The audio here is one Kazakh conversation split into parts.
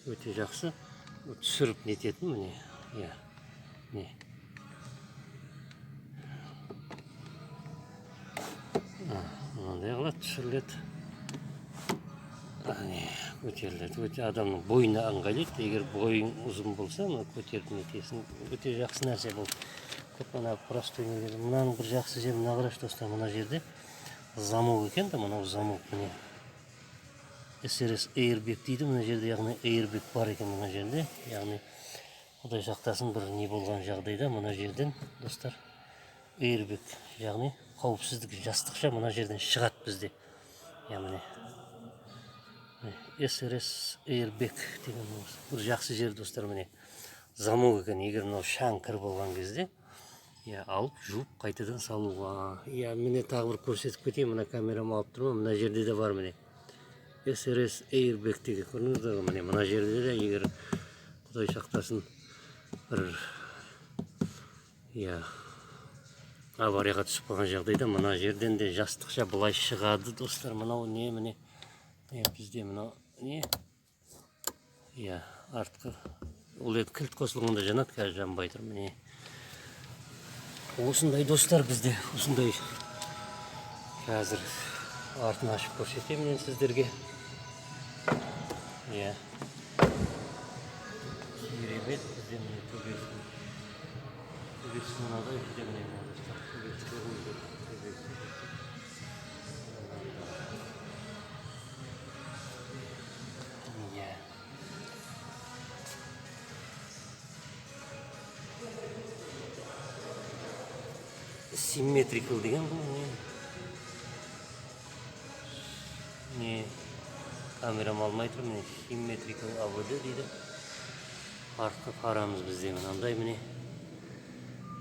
Өте жақсы түсіріп нететін, міне, иә, міне. Мынандай қылады, түсіріледі, міне, көтеріледі. Өте адамның бойына ыңғайлайды. Егер бойың ұзын болса, мына көтеріп нетесің. Өте жақсы нәрсе бұл. Көп ана простой нелер. Мынаның бір жақсы жері, мына қарашы, достар, мына жерде замок екен да, мынау замок, міне. SRS Airbag дейді мына жерде, яғни airbag бар екен мына жерде. Яғни Құдай сақтасын, бір не болған жағдайда мына жерден, достар, airbag, яғни қауіпсіздік жастықша мына жерден шығады бізде. Иә, міне. SRS Airbag деген осы. Бір жақсы жер, достар, міне. Замок екен. Егер мынау шаң кір болған кезде, иә, алып жуып қайтадан салуға. Иә, міне, тағы бір көрсетіп кетейін. Мына камерам алып тұрмын. Мына жерде де бар, міне. SRS Airbag деген, көрдіңіздер ғой, міне, мына жерде де егер Құдай сақтасын, бір, иә, аварияға түсіп қалған жағдайда мына жерден де жастықша былай шығады, достар. Мынау не, міне, иә, бізде мынау не, иә, артқы, ол енді кілт қосылғанда жанады, қазір жанбай тұр. Міне, осындай, достар, бізде осындай. Қазір артын ашып көрсетемін мен сіздерге. Иә, керемет бізде, міне, төбесі мынадай бізде, міне, мына, достар, төбесі көрдіңіздер, төбесі мынандай. Иә, симметрикал деген бұл не, не, камерам алмай тұр. Міне, симметрикал АВД дейді. Артқы фарамыз бізде мынандай, міне,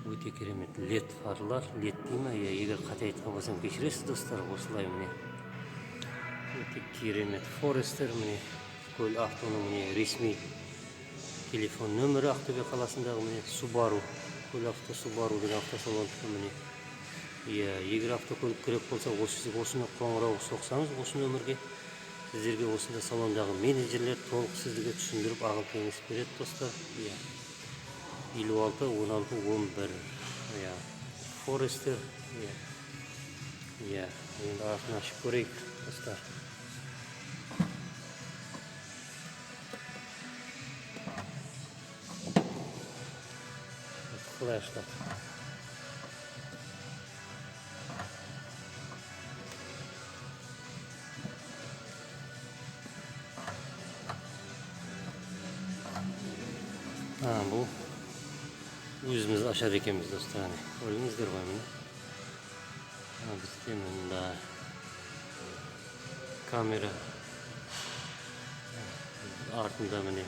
өте керемет лед фарлар, лед дей ма, иә, егер қате айтқан болсам, кешіресіз, достар. Осылай, міне, өте керемет Форестер, міне, Көл Автоның, міне, ресми телефон нөмірі Ақтөбе қаласындағы, міне, Субару, Көл Авто Субару деген автосалондікі, міне. Иә, егер автокөлік керек болса, осы осыны қоңырау соқсаңыз, осы нөмірге, сіздерге осында салондағы менеджерлер толық сіздерге түсіндіріп, ақыл кеңес береді, достар. Иә, 56 16 11, иә, Форестер. Иә, енді артын ашып көрейік, достар. Қалай ашылады? А, бұл өзіміз ашады екенбіз, достар, әне, көрдіңіздер ғой, міне. А, бізде мында камера артында, міне,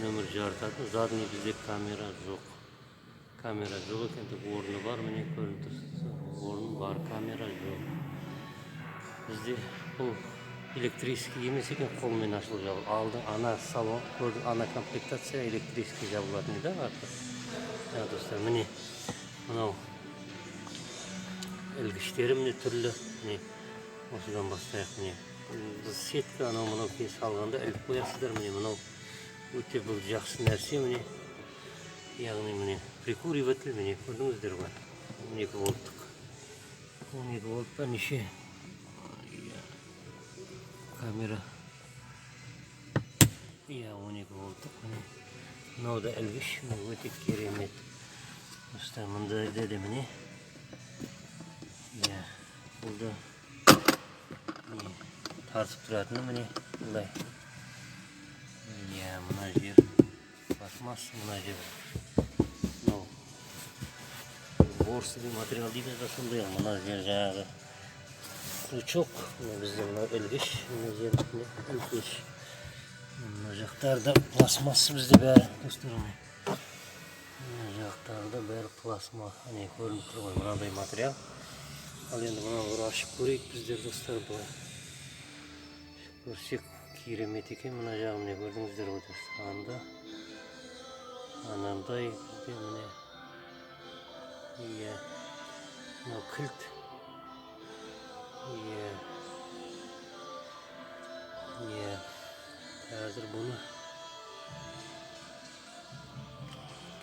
нөмір жарытатын. Задний бізде камера жоқ, камера жоқ екен, тек орны бар, міне, көрініп тұрса, орын бар, камера жоқ бізде. Бұл электрический емес екен, қолмен ашылып жабылады. Алды ана салон көрдің, ана комплектация электрический жабылатын еді арты. Ja, достар, міне, мынау ілгіштері, міне, түрлі, міне, осыдан бастайық, міне. Бұл сетка, анау мынау кез салғанда іліп қоясыздар. Міне, мынау өте бұл жақсы нәрсе, міне, яғни, міне, прикуриватель, міне, көрдіңіздер ғой, 12 вольттық, 12 вольтта неше. Иә, камера, иә, 12 вольттық, міне, мынау да ілгіш, міне, өте керемет, достар. Мында де міне, иә, бұл да не тартып тұратыны, міне, былай. Иә, мына жер пластмасс, мына жер мынау ворсовый материал дейді да, сондай. Мына жер жаңағы крючок, мына бізде мынау ілгіш, мына жер, міне, ілгіш. Мына жақтарда пластмасса бізде бәрі, достар, міне, мына жақтарда бәрі пластма, міне, көрініп тұр ғой, мынандай материал. Ал енді мынаны бір ашып көрейік біздер, достар, былай ашып көрсек, керемет екен мына жағы, міне, көрдіңіздер ғой, достар. Анда анандай бізде, міне, иә, мынау кілт, иә, Қазір бұны,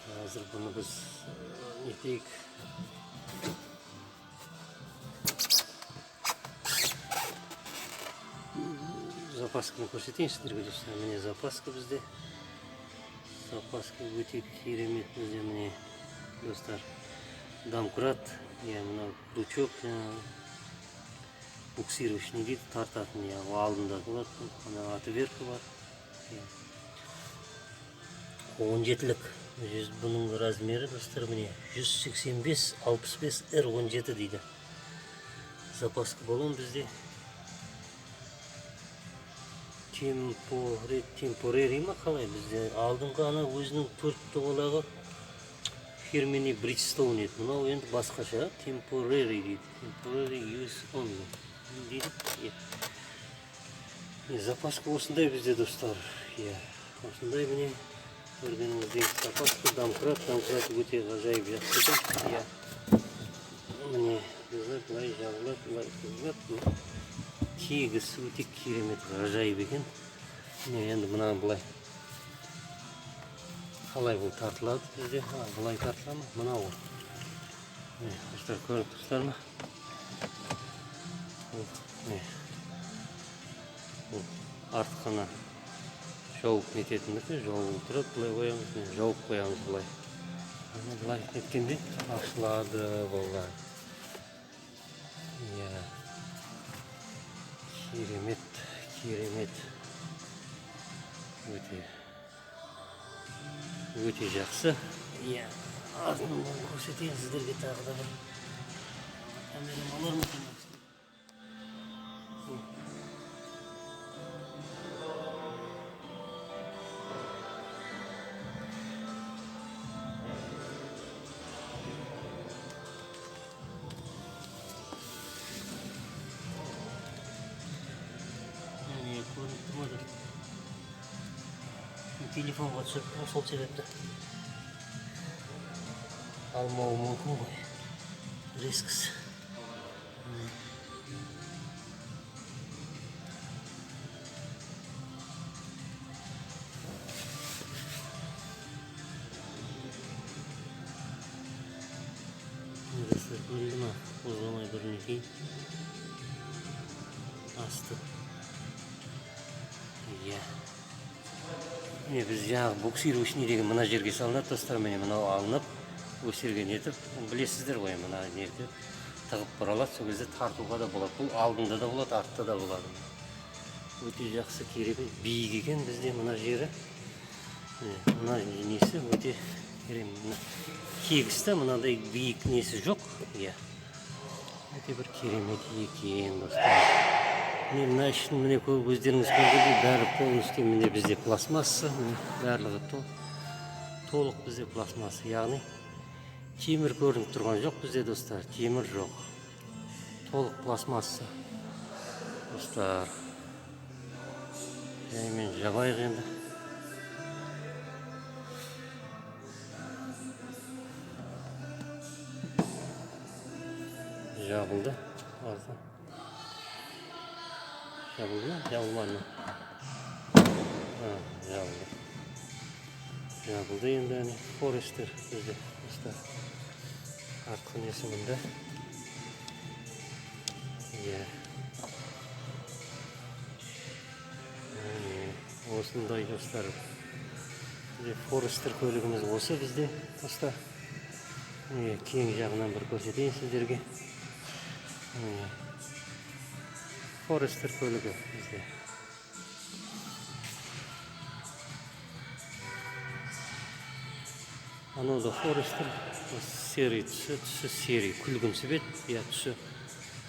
қазір бұны біз нетейік. Запасканы көрсетейін сіздерге, достар. Міне, запаска бізде. Запаска өте керемет бізде, міне, достар. Домкрат, иә, мынау крючок жаңағы буксировочный дейді, тартатын, иә, ол алдында болады. Ана отвертка бар. Иә. 17-лік жүз, бұның размері, достар, міне, 185 65 R 17 дейді. Запаска баллон бізде. Темпорери ма, қалай бізде? Алдыңғы ана өзінің төрт доғалағы фирменный Bridgestone еді. Мынау енді басқаша, Temporary дейді. Temporary use only дейді. Иә. Міне, запаска осындай бізде, достар. Иә. Осындай, міне, көргеніңіздей запаска, домкрат, домкрат өте ғажайып жақсы екен. Иә. Міне, бізде былай жабылады, былай қойылады. Тегіс, өте керемет, ғажайып екен. Міне, енді мынаны былай қалай бұл тартылады бізде? А, былай тартыла ма? Мынау ғой. Міне, достар, көріп тұрсыздар ма? Бұл, міне, бұл артқыны жауып нететіндікі, жауып тұрады, былай қоямыз, міне, жауып қоямыз былай. Ана былай неткенде ашылады бұл. Иә. Керемет, керемет. Өте өте жақсы. Иә, артынан көрсетейін сіздерге тағы да бір. Камерам алар ма екен? Міне, көрініп тұр ма, достар? Телефонға түсіріп тұрмын, сол себепті алмауы мүмкін ғой, рискісі. Міне, достар, көрінді ма? Қозғалмай бір нетейін асты. Иә, міне, біз жаңағы буксировочный деген мына жерге салынады, достар. Міне, мынау алынып, осы жерге нетіп, білесіздер ғой, мына нетіп тығып бұралады, сол кезде тартуға да болады. Бұл алдында да болады, артта да болады. Өте жақсы, керемет, биік екен бізде мына жері. Міне, мына несі өте керемет. Мына тегіс та, мынандай биік несі жоқ. Иә, өте бір керемет екен, достар. Міне, мына ішін, міне, көп өздеріңіз көргендей, бәрі полностью, міне, бізде пластмасса. Міне, барлығы толық бізде пластмасса, яғни темір көрініп тұрған жоқ бізде, достар, темір жоқ, толық пластмасса, достар. Жаймен жабайық енді. Жабылды арты. Жабылды ма, жабылмады ма? А, жабылды, жабылды. Енді, әне, Форестер бізде, достар. Артқы несі мында. Иә, міне, осындай, достар, бізде Форестер көлігіміз осы бізде, достар. Міне, кең жағынан бір көрсетейін сіздерге. Міне, Форестер көлігі бізде. Анау да Форестер, серый түсі, түсі серый, күлгін бет, иә, түсі.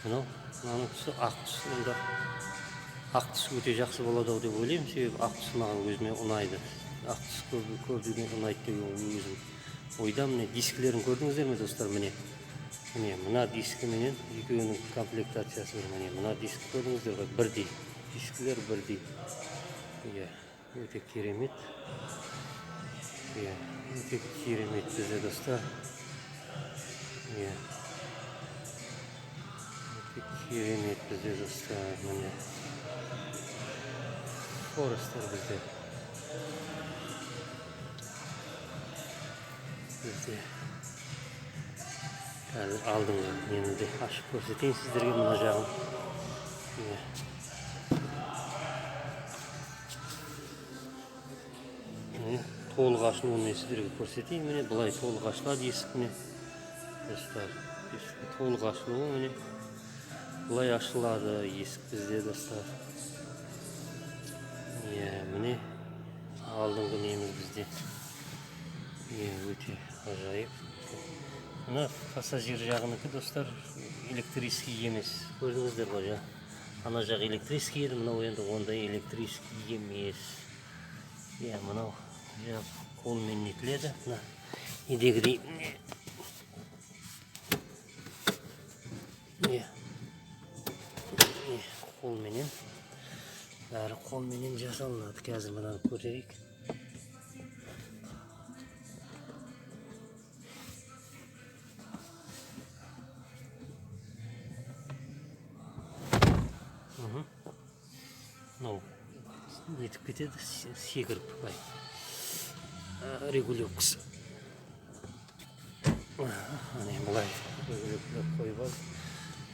Мынау, мынаның түсі ақ түс. Онда ақ түс өте жақсы болады ау деп ойлаймын, себебі ақ түс маған өзіме ұнайды. Ақ түс көп, көбіне ұнайды деген өзім ойда. Міне, дискілерін көрдіңіздер ме, достар? Міне, міне, мына дискіменен екеуінің комплектациясы бір. Міне, мына диск, көрдіңіздер ғой, бірдей дискілер, бірдей. Иә, өте керемет. Иә, өте керемет бізде, достар. Иә, өте керемет бізде, достар. Міне. Форестер бізде. Бізде қазір алдыңғы нені де ашып көрсетейін сіздерге, мына жағын. Міне. Міне, толық ашылуын мен сіздерге көрсетейін. Міне, былай толық ашылады есік, міне, достар. Есіктің толық ашылуы, міне, былай ашылады есік бізде, достар. Иә, міне, алдыңғы неміз бізде. Иә, өте ғажайып. Мына пассажир жағынікі, достар, электрический емес, көрдіңіздер ғой. Жаңа ана жақ электрический еді, мынау енді ондай электрический емес. Иә, мынау жақ қолмен нетіледі, мына недегідей, міне. Иә, міне, қолменен, бәрі қолменен жасалынады. Қазір мынаны көрейік. Мынау нетіп кетеді, секіріп былай. Регулировкасы, міне, былай регулировкалап қойып алдым.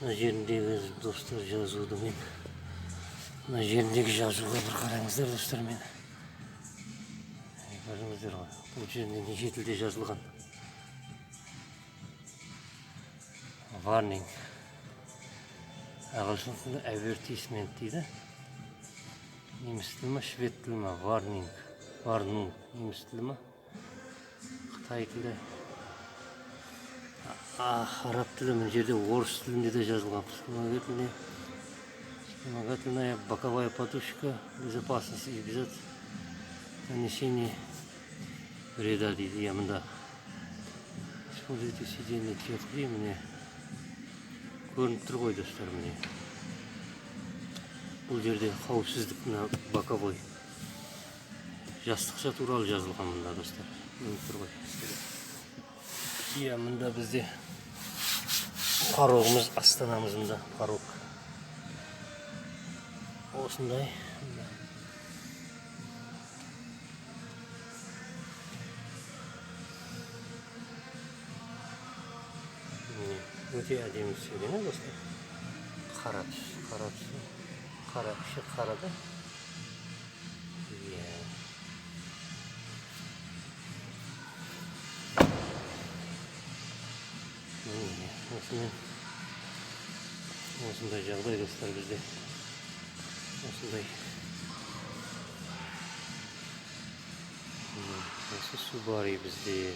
Мына жеріндегі, достар, жазуды мен, мына жеріндегі жазуға бір қараңыздар, достар. Мен, көрдіңіздер ғой, бұл жерінде неше тілде жазылған. Warning, ағылшын тілінде advertisement дейді. Неміс тілі ма, швед тілі ма? Warning, Warnung, неміс тілі ма, қытай тілі, араб тілі. Мына жерде орыс тілінде де жазылған. Вспомогательная боковая подушка безопасности без нанесения вреда дейді. Иә, мында используйте сиденье теплее. Міне, көрініп тұр ғой, достар. Міне, бұл жерде қауіпсіздік, мына боковой жастықша туралы жазылған мында, достар, көрініп тұр ғой сіздерге. Иә, мында бізде порогымыз, астанамыз. Мында порог осындай мында. Міне, өте әдемі түскен, иә, достар. Қара түс, қара түсі, қара, іші қара да. Иә, міне, осымен осындай жағдай, достар, бізде осындай. Міне, осы Субару бізде.